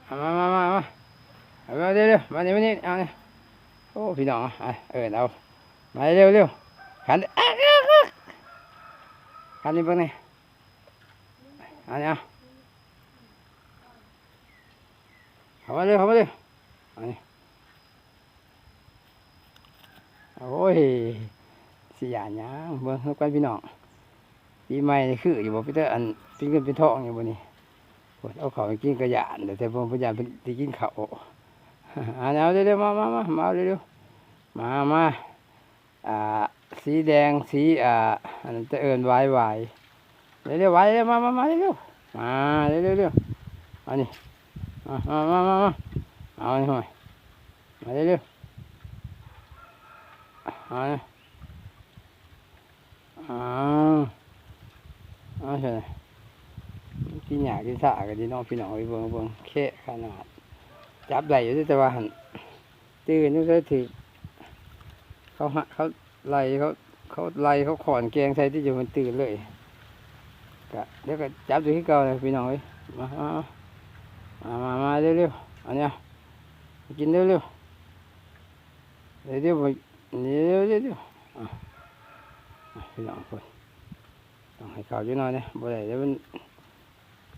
ມາ ມາ ມາ ມາ ເອົາມາເລັວໆ ມານີ້ ມານີ້ ເອົານີ້ ໂອ້ ພີ່ນ້ອງ ເອີ້ນເອົາ ມາເລັວໆ ຂັນ ອັກ ອັກ ອັກ ຂັນນີ້ເບິ່ງນີ້ ອັນນີ້ ເອົາ ເຂົ້າມາເລີຍ ເຂົ້າມາເລີຍ ອັນນີ້ ໂອ້ຍ ຊິຢ້ານຫຍັງ ເບິ່ງນຳກັນພີ່ນ້ອງ ປີໃໝ່ນີ້ຄືຢູ່ບໍ່ ເປັນຕາອັນ ເປັນເງິນເປັນທອງຢູ່ບໍ່ນີ້ ໂອ້ຍ ເອົາເຂົ້າໃຫ້ກິນກະຢ້ານ ແຕ່ເພິ່ນບໍ່ຢ້ານເພິ່ນໄດ້ກິນເຂົ້າ ເອົາເລັວໆ ມາ ມາ ມາ ມາເລັວໆ ມາ ມາ ອ່າ ສີແດງ ສີ ອ່າ ອັນນັ້ນ ຈະເອີ້ນຫວາຍໆ ເລັວໆ ຫວາຍເລັວ ມາ ມາ ມາເລັວໆ ມາເລັວໆ ເລັວ ອັນນີ້ ມາ ມາ ມາ ມາ ເອົານີ້ ມາເລັວໆ ເອົານີ້ ອ້າວ ເອົາຊະ ກິນຫຍ້າກິນຊາກໍດີເນາະ ພີ່ນ້ອງເອີຍ ເບິ່ງ ເບິ່ງ ແຄະຂະໜາດ ຈັບໄດ້ຢູ່ເດ້ ແຕ່ວ່າຫັ້ນ ຕື່ນຢູ່ໃສຖືກ ເຂົາຫະ ເຂົາໄລ່ ເຂົາ ເຂົາໄລ່ ເຂົາຄ້ອນແກງໃສ່ຕິ ຈົນມັນຕື່ນເລີຍ ກະ ດຽວກໍຈັບຢູ່ຄືເກົ່າແຫຼະ ພີ່ນ້ອງເອີຍ ມາ ມາ ມາ ມາ ມາ ເລັວໆ ອັນນີ້ ກິນເລັວໆ ເລັວໆ ເລັວໆ ເລັວໆ ອ່ະ ອ່ະ ພີ່ນ້ອງເອີຍ ຕ້ອງໃຫ້ເຂົ້າຈັກໜ້ອຍເດ້ ບໍ່ໄດ້ເດ້ ມັນ